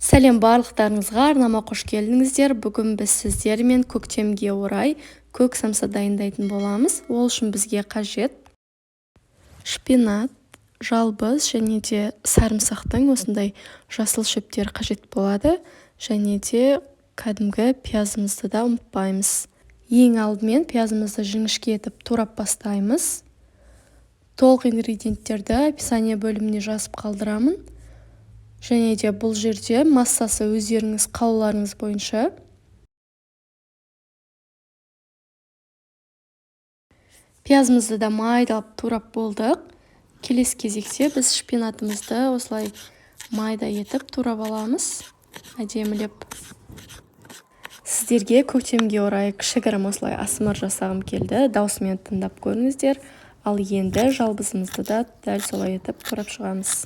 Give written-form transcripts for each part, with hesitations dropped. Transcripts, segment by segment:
Сәлем барлықтарыңызға, арнама қош келдіңіздер. Бүгін біз сіздермен көктемге орай көк самса дайындайтын боламыз. Ол үшін бізге қажет шпинат, жалбыз және де сарымсақтың осындай жасыл шөптері қажет болады. Және де кәдімгі пиязымызды да ұмытпаймыз. Ең алдымен пиязымызды жіңішке етіп турап бастаймыз. Толық ингредиенттерді описание бөліміне жазып қалдырамын. Және де бұл жерде массасы өздеріңіз қалауларыңыз бойынша. Пиязымызды да майдалап турап болдық. Келесі кезекте біз шпинатымызды осылай майда етіп турап аламыз, әдемілеп. Сіздерге көктемге орай кішігірім осылай асмр жасағым келді. Даусымен тыңдап көріңіздер. Ал енді жалбызымызды да дәл солай етіп турап шығамыз.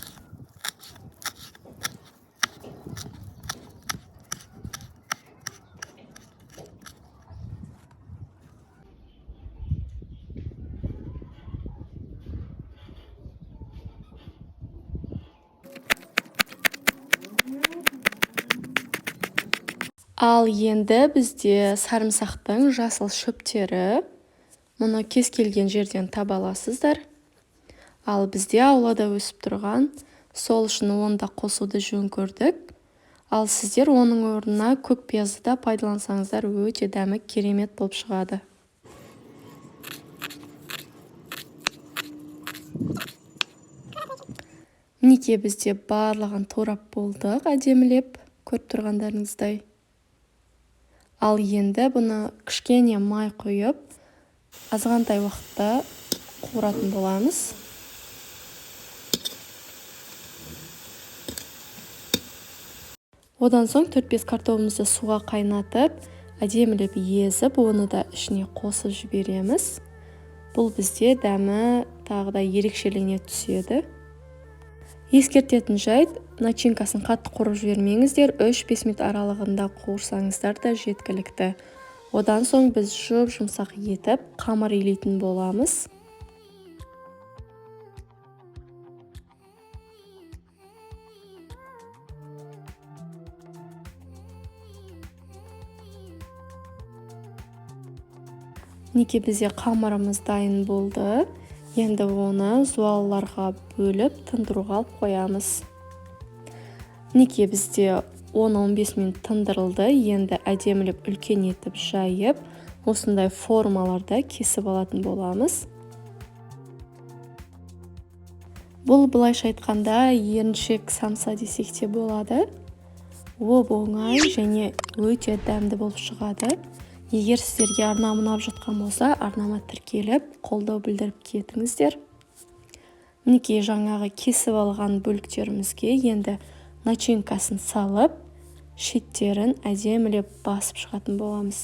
Ал енді бізде сарымсақтың жасыл шөптері. Мұны кез келген жерден таба аласыздар. Ал бізде аулада өсіп тұрған, сол үшін оны да қосуды жөн көрдік. Ал сіздер оның орнына көк пиязды да пайдалансаңыздар, өте дәмі керемет болып шығады. Мінекей бізде барлығын турап болдық әдемілеп, көріп тұрғандарыңыздай. Ал енді бұны кішкене май құйып, азғантай уақытта қуыратын боламыз. Одан соң 4-5 картобымызды суға қайнатып, әдемілеп езіп, оны да ішіне қосып жібереміз. Бұл бізде дәмі тағы да ерекшелене түседі. Ескертетін жайт, начинкасын қатты қуырып жібермеңіздер, 3-5 минут аралығында қуырсаңыздар да жеткілікті. Одан соң біз жұп-жұмсақ етіп қамыр илейтін боламыз. Мінекей бізде қамырымыз дайын болды. Енді оны зуалыларға бөліп тындыруға алып қоямыз. Мінекей бізде 10-15 минут тындырылды. Енді әдемілеп үлкен етіп жайып, осындай формаларда кесіп алатын боламыз. Бұл былайша айтқанда еріншек самса десек те болады. Оп-оңай және өте дәмді болып шығады. Егер сіздерге арнам ұнап жатқан болса, арнама тіркеліп, қолдау білдіріп кетіңіздер. Мінекей жаңағы кесіп алған бөліктерімізге енді начинкасын салып, шеттерін әдемілеп басып шығатын боламыз.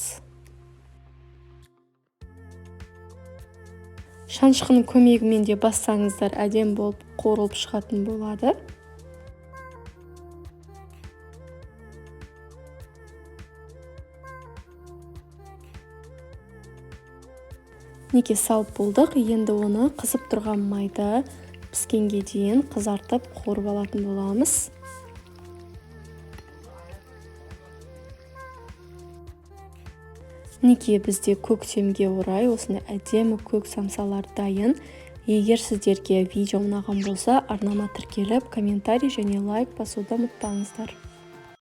Шанышқының көмегімен де бассаңыздар әдемі болып қуырылып шығатын болады. Мінекей салып болдық. Енді оны қызып тұрған майда піскенге дейін қызартып қуырып алатын боламыз. Мінекей бізде көктемге орай осындай әдемі көк самсалар дайын. Егер сіздерге видео ұнаған болса, арнама тіркеліп, комментарий және лайк басуды ұмытпаңыздар.